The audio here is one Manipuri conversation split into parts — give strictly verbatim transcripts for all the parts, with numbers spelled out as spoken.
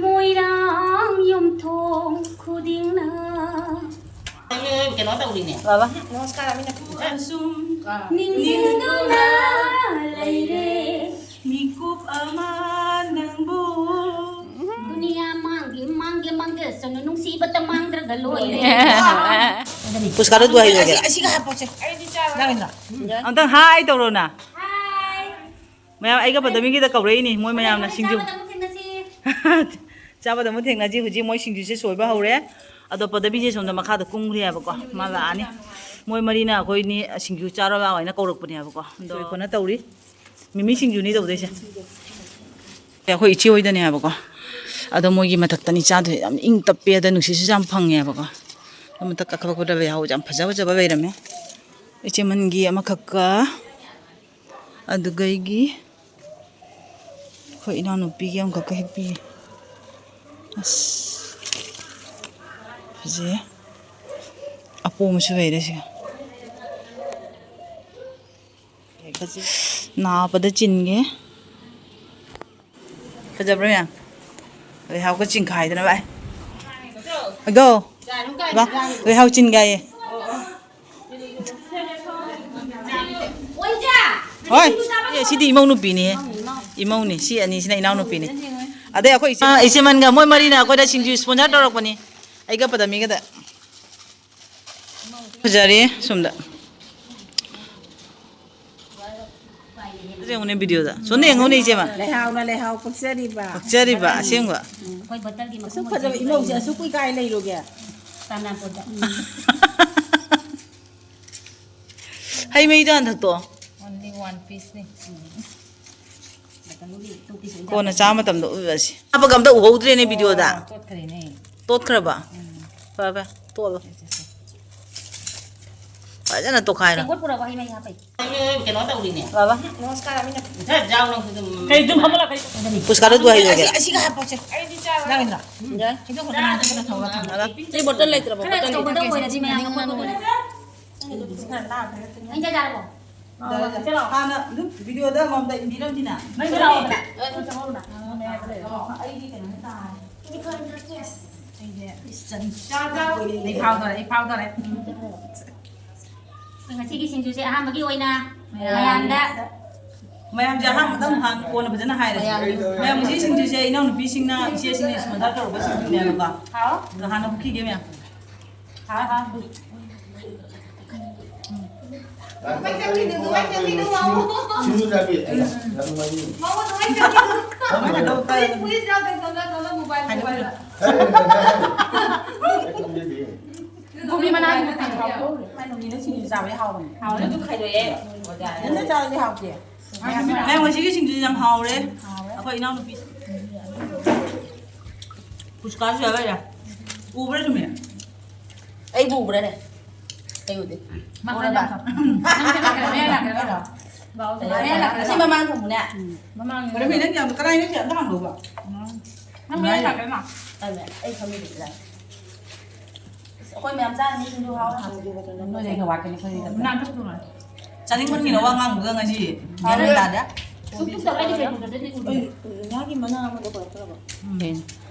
ꯃꯣꯏꯔꯥꯡ ꯌꯨꯝꯊꯣꯡ ꯈꯨꯗꯤꯡꯅ ꯀꯩꯅꯣ ꯇꯧꯔꯤꯅꯦ꯫ ꯕꯥꯕꯥ꯫ ꯁꯨꯝ ꯅꯤꯡꯁꯤꯡꯗꯨꯅ ꯂꯩꯔꯦ꯫ ꯃꯤꯀꯨꯞ ꯑꯃ ꯅꯪꯕꯨ꯫ ꯗꯨꯅꯤꯌꯥ ꯃꯥꯡꯒꯦ ꯃꯥꯡꯒꯦ ꯃꯥꯡꯖꯁꯅꯨ, ꯅꯨꯡꯁꯤꯕꯇ ꯃꯥꯡꯗ꯭ꯔꯒ ꯂꯣꯏꯔꯦ꯫ ꯄꯨꯁꯀꯥꯗꯣ ꯑꯗꯨ ꯍꯥꯏ ꯂꯣꯏꯔꯦ꯫ ꯑꯁꯤ-, ꯑꯁꯤꯒ ꯍꯥꯞꯄꯣꯁꯦ꯫ ꯅꯪꯒꯤꯗꯣ꯫ ꯑꯝꯇꯪ ꯍꯥꯏ ꯇꯧꯔꯣꯅ꯫ ꯃꯌꯥꯝ ꯑꯩꯒ ꯄꯗꯃꯤꯒꯤꯗ ꯀꯧꯔꯛꯏꯅꯤ ꯃꯣꯏ ꯃꯌꯥꯝꯅ ꯁꯤꯡꯖꯨ꯫ ꯆꯥꯕꯗ ꯑꯃꯨꯛ ꯊꯦꯡꯅꯁꯤ꯫ ꯆꯥꯕꯗ ꯑꯃꯨꯛ ꯊꯦꯡꯅꯁꯤ꯫ ꯍꯧꯖꯤꯛ ꯃꯣꯏ ꯁꯤꯡꯖꯨꯁꯦ ꯁꯣꯏꯕ ꯍꯧꯔꯦ꯫ ꯑꯗꯣ ꯄꯗꯕꯤꯁꯦ ꯁꯣꯝꯗ ꯃꯈꯥꯗ ꯀꯨꯝꯈ꯭ꯔꯦ ꯍꯥꯏꯕꯀꯣ꯫ ꯃꯥ ꯂꯥꯛꯑꯅꯤ꯫ ꯃꯣꯏ ꯃꯔꯤꯅ ꯑꯩꯈꯣꯏꯅꯤ ꯁꯤꯡꯖꯨ ꯆꯥꯔꯣ ꯂꯥꯛꯑꯣ ꯍꯥꯏꯅ ꯀꯧꯔꯛꯄꯅꯦꯕꯀꯣ꯫ ꯑꯗꯣ ꯑꯩꯈꯣꯏꯅ ꯇꯧꯔꯤ꯫ ꯃꯤꯃꯤ ꯁꯤꯡꯖꯨꯅꯤ ꯇꯧꯗꯣꯏꯁꯦ꯫ ꯑꯩꯈꯣꯏ ꯏꯆꯦ ꯍꯣꯏꯗꯅꯦ ꯍꯥꯏꯕꯀꯣ꯫ ꯑꯗꯣ ꯃꯣꯏꯒꯤ ꯃꯊꯛꯇꯅꯤ ꯆꯥꯗꯣꯏꯁꯦ꯫ ꯌꯥꯝ ꯏꯪ ꯇꯞꯄꯦ꯫ ꯑꯗ ꯅꯨꯡꯁꯤꯠꯁꯨ ꯌꯥꯝ ꯐꯪꯉꯦꯕꯀꯣ꯫ ꯑꯗꯣ ꯃꯊꯛ ꯀꯥꯈꯠꯂꯛꯄꯗ ꯂꯩꯍꯥꯎ ꯌꯥꯝ ꯐꯖ ꯐꯖꯕ ꯂꯩꯔꯝꯃꯦ꯫ ꯏꯆꯦꯃꯟꯒꯤ ꯑꯃꯈꯛꯀ ꯑꯗꯨꯒ ꯑꯩꯒꯤ, ꯑꯩꯈꯣꯏ ꯏꯅꯥꯎꯅꯨꯄꯤꯒꯤ ꯑꯃꯈꯛꯀ ꯍꯦꯛꯄꯤꯌꯦ꯫ ꯑꯁ, ꯐꯖꯩꯌꯦ꯫ ꯑꯄꯣꯝꯕꯁꯨ ꯂꯩꯔꯦ ꯁꯤꯒ꯫ ꯅꯥꯕꯗ ꯆꯤꯟꯒꯦ꯫ ꯐꯖꯕ꯭ꯔꯥ ꯃꯌꯥꯝ? ꯂꯩꯍꯥꯎꯒ ꯆꯤꯡꯈꯥꯏꯗꯅ ꯚꯥꯏ꯫ ꯑꯗꯣ, ꯚꯥ, ꯂꯩꯍꯥꯎ ꯆꯤꯟꯈꯥꯏꯌꯦ꯫ ꯍꯣꯏ꯫ ꯑꯦ, ꯁꯤꯗꯤ ꯏꯃꯧ ꯅꯨꯄꯤꯅꯤꯍꯦ꯫ ꯏꯃꯧꯅꯤ꯫ ꯁꯤ ꯑꯅꯤꯁꯤꯅ ꯏꯅꯥꯎ ꯅꯨꯄꯤꯅꯤ꯫ ꯑꯗꯩ ꯑꯩꯈꯣꯏ ꯏꯆꯦ-, ꯏꯆꯦꯃꯟꯒ ꯃꯣꯏ ꯃꯔꯤꯅ ꯑꯩꯈꯣꯏꯗ ꯁꯤꯡꯖꯨ sponsor ꯇꯧꯔꯛꯄꯅꯤ꯫ ꯑꯩꯒ ꯄꯗꯃꯤꯒꯗ꯫ ꯐꯖꯔꯦ ꯁꯣꯝꯗ꯫ ꯌꯦꯡꯉꯨꯅꯦ videoꯗ꯫ ꯁꯣꯝꯗ ꯌꯦꯡꯉꯨꯅꯦ ꯏꯆꯦꯃ꯫ ꯂꯩꯍꯥꯎꯅ ꯂꯩꯍꯥꯎ ꯄꯛꯆꯔꯤꯕ꯫ ꯄꯛꯆꯔꯤꯕ ꯑꯁꯦꯡꯕ꯫ ꯑꯩꯈꯣꯏ ꯕꯣꯇꯜꯒꯤ ꯃꯈꯨꯝ ꯑꯁꯨꯛ ꯐꯖꯕ ꯑꯣꯏꯕꯁꯦ ꯏꯃꯧꯁꯦ ꯑꯁꯨꯛ ꯀꯨꯏ ꯀꯥꯏ ꯂꯩꯔꯨꯒꯦ? ꯇꯥꯟꯅꯄꯣꯠꯇ꯫ ꯍꯩ ꯃꯍꯤꯗꯣ ꯍꯥꯟꯅ ꯊꯛꯇꯣꯛꯑꯣ꯫ Only one pieceꯅꯤ꯫ ꯕꯣꯇꯜꯒꯤ two piece ꯑꯣꯏꯅ ꯀꯣꯟꯅ ꯆꯥꯕ ꯃꯇꯝꯗ ꯎꯠꯂꯁꯤ꯫ ꯍꯥꯞꯄꯒ ꯑꯝꯇ ꯎꯍꯧꯗ꯭ꯔꯦꯅꯦ videoꯗ꯫ ꯑꯣ, ꯇꯣꯠꯈ꯭ꯔꯦꯅꯦ꯫ ꯇꯣꯠꯈ꯭ꯔꯕ? ꯎꯝ꯫ ꯐꯔꯦ, ꯐꯔꯦ, ꯇꯣꯠꯂꯣ꯫ ꯁꯦ, ꯁꯦ, ꯁꯦ꯫ ꯐꯖꯅ ꯇꯣꯈꯥꯏꯔꯣ꯫ ꯇꯦꯡꯀꯣꯠ ꯄꯨꯔꯛꯑꯣ, ꯍꯩ ꯃꯍꯤ ꯍꯥꯞꯄꯩ꯫ ꯀꯩꯅꯣ ꯇꯧꯔꯤꯅꯦ꯫ ꯕꯥꯕꯥ꯫ ꯅꯃꯁꯀꯥꯔ, ꯃꯤꯅ ꯈꯔ ꯌꯥꯎꯅ ꯑꯗꯨꯝ ꯀꯩ ꯑꯗꯨꯝ ꯍꯥꯞꯄ ꯂꯥꯛꯀꯦ? ꯄꯨꯁꯀꯥꯗꯣ ꯑꯗꯨ ꯍꯩꯔꯒꯦ꯫ ꯑꯁꯤ, ꯑꯁꯤꯒ ꯍꯥꯞꯄꯣꯁꯦ꯫ ꯅꯪꯒꯤꯗꯣ? ꯌꯥꯏ꯫ ꯁꯤꯗ ꯈꯛꯇ ꯅꯪ ꯁꯤꯗ ꯊꯧꯔ ꯊꯝꯃꯣ꯫ ꯁꯤ ꯕꯣꯇꯜ ꯂꯩꯇ꯭ꯔꯕꯣ? ꯈꯔ ꯕꯣꯇꯜ ꯑꯆꯧꯕꯗ ꯂꯩꯇ꯭ꯔꯕꯣ? ꯑꯣꯏꯔꯗꯤ ꯃꯌꯥꯝ ꯅꯪ ꯅꯪ ꯈꯔ ꯂꯥꯞꯄꯦ꯫ ꯅꯪ ꯆꯥꯛ ꯆꯥꯔꯕꯣ? ꯍꯥꯟꯅ ꯑꯗꯨꯝ videoꯗ ꯑꯃꯃꯝꯗ ꯏꯟꯕꯤꯔꯝꯁꯤꯅ꯫ ꯅꯪꯁꯨ ꯂꯥꯛꯑꯣꯗꯅ꯫ ꯑꯩꯗꯤ ꯀꯩꯅꯣꯝ ꯇꯥꯔꯦ꯫ ꯑꯩꯁꯦ ꯆꯥ, ꯆꯥ꯫ ꯑꯩ ꯐꯥꯎꯗꯣꯔꯦ, ꯑꯩ ꯐꯥꯎꯗꯣꯔꯦ꯫ ꯉꯁꯤꯒꯤ ꯁꯤꯡꯖꯨꯁꯦ ꯑꯍꯥꯟꯕꯒꯤ ꯑꯣꯏꯅ ꯃꯌꯥꯝꯗ꯫ ꯃꯌꯥꯝꯁꯦ ꯑꯍꯥꯟꯕꯗ ꯑꯃꯨꯛ ꯍꯥꯟ-, ꯀꯣꯟꯅ ꯐꯖꯅ ꯍꯥꯏꯔꯁꯤ꯫ ꯃꯌꯥꯝ꯫ ꯃꯌꯥꯝ, ꯉꯁꯤ ꯁꯤꯡꯖꯨꯁꯦ ꯏꯅꯥꯎꯅꯨꯄꯤꯁꯤꯡꯅ, ꯏꯆꯦꯁꯤꯡꯅ ꯏꯁꯃꯣꯗꯥ ꯇꯧꯔꯒ ꯁꯤꯡꯖꯨꯅꯦꯕꯀꯣ꯫ ꯍꯥꯎ꯫ ꯑꯗꯣ ꯍꯥꯟꯅ ꯐꯨꯠꯈꯤꯒꯦ ꯃꯌꯥꯝ꯫ ꯍꯥꯎ, ꯍꯥꯎ꯫ ꯁꯤꯡꯖꯨ ꯆꯥꯕꯤ꯫ ꯑꯩꯅ ꯌꯥꯝ ꯅꯨꯡꯉꯥꯏꯅꯤ꯫ ꯀꯣꯕꯤ ꯃꯅꯥ꯫ ꯀꯣꯕꯤ ꯃꯅꯥ ꯍꯥꯎꯕꯅꯦ꯫ ꯍꯥꯎꯕꯅꯦ꯫ ꯑꯗꯨ ꯈꯥꯏꯗꯣꯛꯑꯦ꯫ ꯅꯪꯅ ꯆꯥꯔꯗꯤ ꯍꯥꯎꯇꯦ꯫ ꯃꯌꯥꯝ, ꯉꯁꯤꯒꯤ ꯁꯤꯡꯖꯨꯁꯦ ꯌꯥꯝ ꯍꯥꯎꯔꯦ꯫ ꯍꯥꯎꯔꯦ꯫ ꯑꯩꯈꯣꯏ ꯏꯅꯥꯎꯅꯨꯄꯤ꯫ ꯄꯨꯁꯀꯥꯁꯨ ꯌꯥꯎꯔꯦ꯫ ꯎꯕ꯭ꯔꯥ ꯁꯨꯃꯤ? ꯑꯩꯕꯨ ꯎꯕ꯭ꯔꯥꯅꯦ? ꯑꯩ ꯎꯗꯦ꯫ ꯃꯈꯥꯗ ꯎꯔꯕ? ꯅꯪ ꯁꯦꯝꯃꯛꯀꯅꯤ, ꯃꯌꯥꯏ ꯂꯥꯛꯀꯅꯤ ꯅꯠꯇ꯭ꯔꯣ? ꯃꯌꯥꯏ ꯂꯥꯛꯀꯅꯤ꯫ ꯑꯁꯤ ꯃꯃꯥꯡ ꯊꯪꯕꯅꯦ꯫ ꯃꯃꯥꯡ ꯀꯔꯝꯃꯤ ꯅꯪ ꯌꯥꯝ ꯀꯔꯥꯏꯅꯣ ꯁꯤ ꯑꯝꯇ ꯍꯥꯡꯗꯣꯛꯑꯣꯕ꯫ ꯅꯪ ꯃꯌꯥꯏ ꯂꯥꯛꯀꯅꯤ ꯅꯪ꯫ ꯑꯗꯨꯅꯦ, ꯑꯩ ꯈꯪꯗꯦ ꯁꯤꯗ꯫ ꯑꯁ, ꯑꯩꯈꯣꯏ ꯃꯌꯥꯝ ꯆꯥꯅꯤ ꯁꯤꯡꯖꯨ ꯍꯥꯎꯅ ꯍꯥꯡꯗꯣꯛꯑꯣ ꯀꯩꯅꯣ꯫ ꯅꯣꯏꯗ ꯑꯩꯅ ꯋꯥꯠꯀꯅꯤ ꯑꯩꯈꯣꯏꯒꯤꯗ꯫ ꯅꯪ ꯑꯝꯇ ꯄꯨꯊꯣꯔꯛꯑꯣ꯫ ꯆꯥꯅꯤꯡꯃꯟꯒꯤꯅ ꯋꯥ ꯉꯥꯡꯕꯒ ꯉꯁꯤ ꯒ꯭ꯌꯥꯟ ꯃꯦꯟ ꯇꯥꯗꯦ꯫ ꯁꯨꯝ ꯁꯨꯝ ꯇꯧꯔꯛꯑꯗꯤ ꯀꯩꯅꯣ ꯇꯧꯗꯣꯏꯅꯣ? ꯉꯥꯒꯤ ꯃꯅꯥ ꯑꯃꯗꯣ ꯀꯩꯅꯣ ꯇꯧꯔꯕ? ꯎꯝ꯫ ꯀꯩꯅꯣ?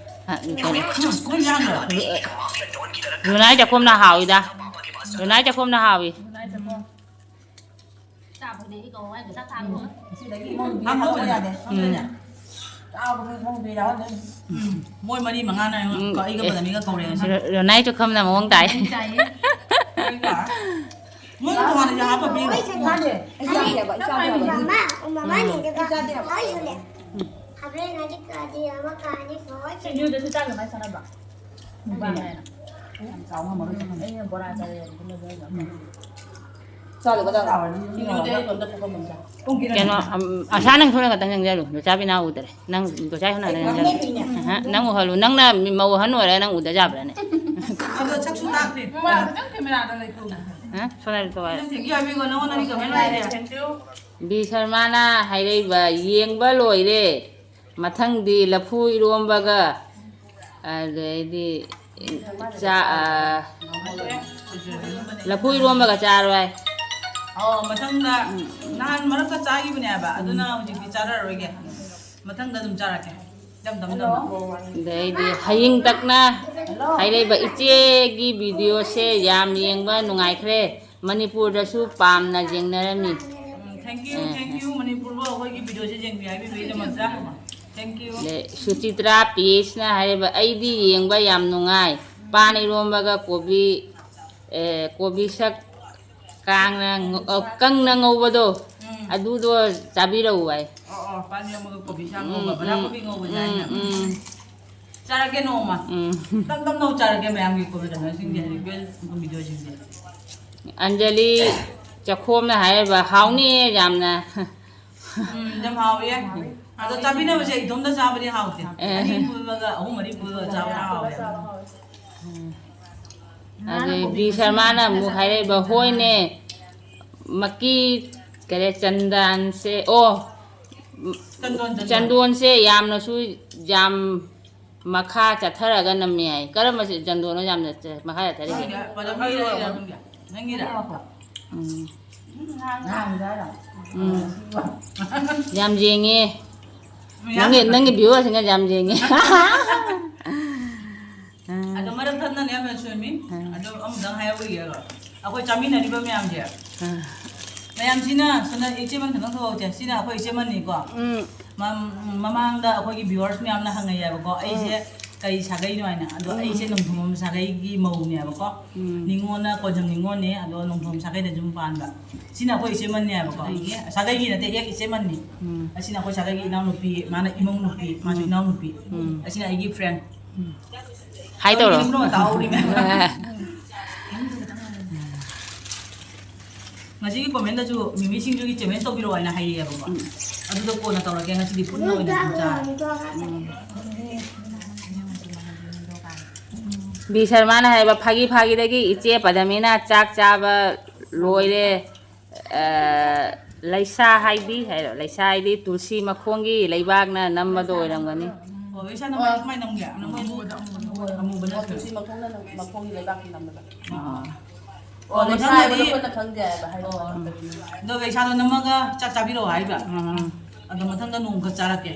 ꯎꯝ, ꯀꯩꯅꯣ? ꯎꯝ, ꯁ꯭ꯀꯨꯜ ꯌꯥꯝꯗ꯭ꯔꯣ? ꯂꯨꯅꯥꯏ ꯆꯥꯛꯈꯨꯝꯅ ꯍꯥꯎꯏꯗ꯫ ꯂꯨꯅꯥꯏ ꯆꯥꯛꯈꯨꯝꯅ ꯍꯥꯎꯏ꯫ ꯆꯥꯕꯅꯦ ꯑꯩ ꯀꯧ ꯍꯥꯏꯗꯣ ꯆꯥꯛ ꯊꯥꯡꯉꯣ꯫ ꯍꯥꯡꯗꯣꯛꯑꯣ ꯌꯥꯗꯦ꯫ ꯎꯝ꯫ ꯆꯥꯕꯗꯨ ꯈꯪꯗꯦ ꯌꯥꯎꯍꯟꯗꯣꯏꯅꯤ꯫ ꯎꯝ꯫ ꯃꯣꯏ ꯃꯔꯤ ꯃꯉꯥꯅ ꯎꯝ, ꯀ-, ꯑꯩꯒ ꯑꯦ꯫ ꯕꯗꯅꯤꯒ ꯀꯧꯔꯦ ꯉꯁꯤ꯫ ꯔꯣ-, ꯔꯣꯅꯥꯏ ꯆꯥꯛꯈꯨꯝꯅ ꯃꯑꯣꯡ ꯇꯥꯏ꯫ ꯃꯣꯏꯅ ꯇꯣꯉꯥꯟꯅ ꯍꯥꯞꯄ ꯄꯤꯔꯣ꯫ ꯆꯥꯗꯦ꯫ ꯑꯩ ꯆꯥꯗꯦ ꯍꯥꯏꯕ, ꯑꯩ ꯆꯥꯗꯦ ꯍꯥꯏꯕ꯫ ꯃꯃꯥ, ꯃꯃꯥ ꯎꯝ꯫ ꯅꯤꯡꯗꯦꯀꯣ꯫ ꯑꯩ ꯆꯥꯗꯦ ꯍꯥꯏꯕ꯫ ꯍꯣꯏ, ꯁꯨꯅꯦ꯫ ꯈꯕꯔꯦ ꯉꯥꯏꯗꯤ ꯀꯥꯗꯤ ꯑꯃ ꯀꯥꯅꯤ ꯍꯣꯏ꯫ ꯁꯤꯡꯖꯨꯗꯁꯨ ꯆꯥꯛ ꯑꯗꯨꯃꯥꯏꯅ ꯆꯥꯅꯕ꯭ꯔꯣ? ꯃꯨꯛꯕꯥꯡ ꯍꯥꯏꯅ꯫ ꯌꯥꯝ ꯆꯥꯎ ꯉꯝꯃꯔꯣꯏ ꯆꯥꯛꯈꯨꯝ꯫ ꯑꯩꯅ ꯕꯣꯔꯥ ꯆꯥꯔꯦ, ꯑꯗꯨꯅ ꯂꯣꯏꯅ꯫ ꯎꯝ꯫ ꯆꯥꯗꯕ ꯆꯥꯗꯕ꯫ ꯁꯤꯡꯖꯨꯗꯤ ꯑꯩ ꯏꯇꯣꯝꯇ ꯄꯨꯈꯝ ꯑꯃ ꯆꯥꯏ꯫ ꯀꯩꯅꯣ, ꯑꯝ, ꯑꯁꯥ ꯅꯪ ꯊꯣꯛꯂꯒ ꯈꯛꯇꯪ ꯆꯪꯖꯔꯨ꯫ ꯅꯆꯥ ꯕꯤꯅꯥ ꯎꯗꯔꯦ꯫ ꯅꯪ ꯅꯆꯥ ꯍꯣꯠꯅꯔꯦ, ꯅꯪ ꯆꯪꯖꯔꯨ꯫ ꯑꯍ, ꯅꯪ ꯎꯍꯜꯂꯨ꯫ ꯅꯪꯅ ꯃꯧ ꯑꯍꯟ ꯑꯣꯏꯔꯒ ꯅꯪ ꯎꯗ ꯌꯥꯕ꯭ꯔꯥꯅꯦ? ꯑꯗꯣ ꯁꯛꯁꯨ ꯇꯥꯛꯇꯦ꯫ ꯃꯃꯥ, ꯈꯤꯇꯪ ꯀꯦꯃꯦꯔꯥꯗ ꯂꯩꯊꯣꯛꯎ꯫ ꯍꯥ? ꯁꯣꯅꯥꯂꯤ ꯇꯣ ꯍꯥꯏ꯫ ꯅꯪ ꯊꯦꯡꯀ꯭ꯌꯨ ꯍꯥꯏꯕꯤꯈꯣ, ꯅꯪꯉꯣꯟꯗꯗꯤ ꯀꯃꯦꯟ ꯂꯥꯛꯑꯦ꯫ ꯕꯤ ꯁꯔꯃꯥꯅ ꯍꯥꯏꯔꯛꯏꯕ, ꯌꯦꯡꯕ ꯂꯣꯏꯔꯦ꯫ ꯃꯊꯪꯗꯤ ꯂꯐꯨ ꯏꯔꯣꯝꯕꯒ, ꯑꯗꯩꯗꯤ ꯆꯥ-, ꯑ, ꯂꯐꯨ ꯏꯔꯣꯝꯕꯒ ꯆꯥꯔꯣꯏ꯫ ꯑꯣ, ꯃꯊꯪꯗ ꯎꯝ꯫ ꯅꯍꯥꯟ ꯃꯔꯛꯇ ꯆꯥꯈꯤꯕꯅꯦꯕ, ꯑꯗꯨꯅ ꯎꯝ꯫ ꯍꯧꯖꯤꯛꯇꯤ ꯆꯥꯔꯔꯣꯏꯒꯦ꯫ ꯃꯊꯪꯗ ꯑꯗꯨꯝ ꯆꯥꯔꯛꯀꯦ꯫ ꯏꯆꯝ ꯆꯝꯅ꯫ ꯑꯗꯩꯗꯤ ꯍꯌꯤꯡ ꯇꯛꯅ ꯍꯥꯏꯔꯛꯏꯕ ꯏꯆꯦꯒꯤ ꯚꯤꯗꯤꯑꯣꯁꯦ ꯌꯥꯝ ꯌꯦꯡꯕ ꯅꯨꯡꯉꯥꯏꯈ꯭ꯔꯦ, ꯃꯅꯤꯄꯨꯔꯗꯁꯨ ꯄꯥꯝꯅ ꯌꯦꯡꯅꯔꯝꯃꯤ꯫ ꯎꯝ, thank you, thank you, ꯃꯅꯤꯄꯨꯔꯕꯨ ꯑꯩꯈꯣꯏꯒꯤ ꯚꯤꯗꯤꯑꯣꯁꯦ ꯌꯦꯡꯕꯤꯔꯛꯏꯕꯤꯕꯒꯤꯗꯃꯛꯇ꯫ Thank you꯫ ꯑꯗꯩ ꯁꯨꯆꯤꯇ꯭ꯔꯥ ꯄꯤ ꯑꯩꯆꯅ ꯍꯥꯏꯔꯤꯕ, "ꯑꯩꯗꯤ ꯌꯦꯡꯕ ꯌꯥꯝ ꯅꯨꯡꯉꯥꯏ, ꯄꯥꯟ ꯏꯔꯣꯝꯕꯒ ꯀꯣꯕꯤ, ꯑꯦ, ꯀꯣꯕꯤ ꯁꯛ ꯀꯥꯡꯅ ꯉ-, ꯑ, ꯀꯪꯅ ꯉꯧꯕꯗꯣ, ꯎꯝ꯫ ꯑꯗꯨꯗꯣ ꯆꯥꯕꯤꯔꯛꯎ" ꯍꯥꯏ꯫ ꯑꯣ, ꯑꯣ, ꯄꯥꯟ ꯏꯔꯣꯝꯕꯒ ꯀꯣꯕꯤ ꯁꯥꯛ ꯎꯝ, ꯉꯧꯕ, ꯕꯗꯥꯝ ꯎꯝ, ꯀꯣꯕꯤ ꯉꯧꯕꯁꯦ ꯎꯝ, ꯍꯥꯏꯅ꯫ ꯎꯝ꯫ ꯆꯥꯔꯛꯀꯦ ꯅꯣꯡꯃ꯫ ꯎꯝ꯫ ꯇꯞ ꯇꯞꯅ ꯆꯥꯔꯛꯀꯦ ꯃꯌꯥꯝꯒꯤ ꯀꯣꯕꯤ ꯀꯩꯅꯣꯁꯤꯡꯁꯦ, ꯍꯥꯏꯗꯤ ꯚꯤꯗꯤꯑꯣꯁꯤꯡꯁꯦ꯫ ꯑꯟꯖꯂꯤ ꯆꯈꯣꯝꯅ ꯍꯥꯏꯔꯤꯕ, "ꯍꯥꯎꯅꯤꯌꯦ ꯌꯥꯝꯅ"꯫ ꯎꯝ, ꯌꯥꯝ ꯍꯥꯎꯋꯦ꯫ ꯑꯗꯣ ꯆꯥꯃꯤꯟꯅꯕꯁꯦ ꯏꯇꯣꯝꯇ ꯆꯥꯕꯗꯤ ꯍꯥꯎꯇꯦ꯫ ꯑꯦ꯫ ꯑꯅꯤ ꯄꯨꯜꯂꯒ, ꯑꯍꯨꯝ ꯃꯔꯤ ꯄꯨꯜꯂꯒ ꯆꯥꯕꯅ ꯍꯥꯎꯋꯦ꯫ ꯎꯝ꯫ ꯑꯗꯩ ꯕꯤ ꯁꯔꯃꯥꯅ ꯑꯃꯨꯛ ꯍꯥꯏꯔꯛꯏꯕ, "ꯍꯣꯏꯅꯦ, ꯃꯀꯤ ꯀꯔꯤ ꯆꯟꯗꯥꯟꯁꯦ, ꯑꯣ, ꯆꯟꯗꯣꯟ, ꯆꯟꯗꯣꯟ꯫ ꯆꯟꯗꯣꯟꯁꯦ ꯌꯥꯝꯅꯁꯨ ꯌꯥꯝ ꯃꯈꯥ ꯆꯠꯊꯔꯒ ꯅꯝꯃꯦ" ꯍꯥꯏ꯫ ꯀꯔꯝꯕ ꯆꯟꯗꯣꯟꯅꯣ ꯌꯥꯝꯅ ꯆ-, ꯃꯈꯥ ꯆꯠꯊꯔꯤꯁꯦ? ꯈꯪꯗꯦ, ꯄꯗꯝ ꯄꯤꯔꯣꯏ, ꯈꯪꯗꯦ꯫ ꯅꯪꯒꯤꯔꯥ? ꯎꯝ꯫ ꯎꯝ꯫ ꯌꯥꯝ ꯌꯦꯡꯉꯦ꯫ ꯃꯌꯥꯝ ꯅꯪꯒꯤ, ꯅꯪꯒꯤ viewersꯁꯤꯡꯅ ꯌꯥꯝ ꯌꯦꯡꯉꯦ꯫ ꯑꯗꯣ ꯃꯔꯝ ꯊꯝꯅꯅꯦ ꯌꯥꯝꯅ ꯁꯣꯏꯃꯤ꯫ ꯑꯥ꯫ ꯑꯗꯣ ꯑꯃꯨꯛꯇꯪ ꯍꯥꯏꯍꯧꯈꯤꯒꯦꯕ꯫ ꯑꯩꯈꯣꯏ ꯆꯥꯃꯤꯟꯅꯔꯤꯕ ꯃꯌꯥꯝꯁꯦ꯫ ꯑꯥ꯫ ꯃꯌꯥꯝꯁꯤꯅ ꯁꯣꯝꯗ ꯏꯆꯦꯃꯟ ꯈꯛꯇꯪ ꯊꯣꯛꯍꯧꯁꯦ꯫ ꯁꯤꯅ ꯑꯩꯈꯣꯏ ꯏꯆꯦꯃꯟꯅꯤꯀꯣ꯫ ꯎꯝ꯫ ꯃꯝ-, ꯃꯃꯥꯡꯗ ꯑꯩꯈꯣꯏꯒꯤ viewers ꯃꯌꯥꯝꯅ ꯍꯪꯉꯛꯑꯦꯕꯀꯣ, ꯑꯩꯁꯦ ꯎꯝ꯫ ꯀꯔꯤ ꯁꯥꯒꯩꯅꯣ ꯍꯥꯏꯅ꯫ ꯑꯗꯣ ꯎꯝ꯫ ꯑꯩꯁꯦ ꯅꯣꯡꯊꯣꯝꯕꯝ ꯁꯥꯒꯩꯒꯤ ꯃꯧꯅꯦꯕꯀꯣ꯫ ꯎꯝ꯫ ꯅꯤꯉꯣꯜꯅ ꯀꯣꯟꯖꯝ ꯅꯤꯉꯣꯜꯅꯦ, ꯑꯗꯣ ꯅꯣꯡꯊꯣꯝꯕꯝ ꯁꯥꯒꯩꯗ ꯌꯨꯝ ꯄꯥꯟꯕ꯫ ꯁꯤꯅ ꯑꯩꯈꯣꯏ ꯏꯆꯦꯃꯟꯅꯦꯕꯀꯣ꯫ ꯎꯝ꯫ ꯑꯩꯒꯤ ꯁꯥꯒꯩꯒꯤ ꯅꯠꯇꯦ, ꯍꯦꯛ ꯏꯆꯦꯃꯟꯅꯤ꯫ ꯎꯝ꯫ ꯑꯁꯤꯅ ꯑꯩꯈꯣꯏ ꯁꯥꯒꯩꯒꯤ ꯏꯅꯥꯎꯅꯨꯄꯤ, ꯃꯥꯅ ꯏꯃꯧ ꯅꯨꯄꯤ, ꯃꯥꯁꯨ ꯎꯝ꯫ ꯏꯅꯥꯎꯅꯨꯄꯤ꯫ ꯎꯝ꯫ ꯍꯥꯏ ꯇꯧꯔꯣ꯫ ꯀꯔꯤꯅꯣ ꯇꯥꯍꯧꯔꯤꯃꯦ꯫ ꯉꯁꯤꯒꯤ commentꯇꯁꯨ ꯃꯤꯃꯤ ꯁꯤꯡꯖꯨꯒꯤ challenge ꯇꯧꯕꯤꯔꯛꯑꯣ ꯍꯥꯏꯅ ꯍꯥꯏꯔꯛꯑꯦꯕꯀꯣ꯫ ꯎꯝ꯫ ꯑꯗꯨꯗꯣ ꯀꯣꯟꯅ ꯇꯧꯔꯒꯦ, ꯉꯁꯤꯗꯤ ꯄꯨꯟꯅ ꯑꯣꯏꯅ ꯑꯗꯨꯝ ꯆꯥꯔꯒꯦ꯫ ꯎꯝ꯫ ꯕꯤ ꯁꯔꯃꯥꯅ ꯍꯥꯏꯕ, ꯐꯥꯒꯤ ꯐꯥꯒꯤꯗꯒꯤ ꯏꯆꯦ ꯄꯗꯃꯤꯅ ꯆꯥꯛ ꯆꯥꯕ ꯂꯣꯏꯔꯦ꯫ ꯑ, ꯂꯩꯁꯥ ꯍꯥꯏꯕꯤ ꯍꯥꯏꯔꯣ? ꯂꯩꯁꯥ ꯍꯥꯏꯗꯤ ꯇꯨꯜꯁꯤ ꯃꯈꯣꯡꯒꯤ ꯂꯩꯕꯥꯛꯅ ꯅꯝꯕꯗꯣ ꯑꯣꯏꯔꯝꯒꯅꯤ꯫ ꯑꯣ, ꯂꯩꯁꯥ ꯅꯝꯕ ꯀꯃꯥꯏꯅ ꯅꯝꯒꯦ? ꯑꯃꯨꯕꯗ, ꯑꯃꯨꯕꯗ, ꯑꯃꯨꯕ ꯅꯠꯇ꯭ꯔꯣ? ꯇꯨꯜꯁꯤ ꯃꯈꯣꯡꯅ ꯅꯝ-, ꯃꯈꯣꯡꯒꯤ ꯂꯩꯕꯥꯛꯀꯤ ꯅꯝꯕꯗꯣ꯫ ꯑꯥ꯫ ꯑꯣ, ꯑꯣ, ꯂꯩꯁꯥ ꯍꯥꯏꯕꯗꯣ ꯃꯊꯪꯗꯗꯤ ꯑꯩꯈꯣꯏꯅ ꯈꯪꯗꯦ ꯍꯥꯏꯕ, ꯍꯥꯏꯕ ꯑꯣ꯫ ꯃꯇꯝꯗꯗꯤ꯫ ꯑꯗꯣ ꯂꯩꯁꯥꯗꯣ ꯅꯝꯃꯒ ꯆꯥꯛ ꯆꯥꯕꯤꯔꯛꯑꯣ ꯍꯥꯏꯕ꯫ ꯎꯝ꯫ ꯑꯗꯣ ꯃꯊꯪꯗ ꯅꯣꯡꯃ ꯆꯥꯔꯛꯀꯦ꯫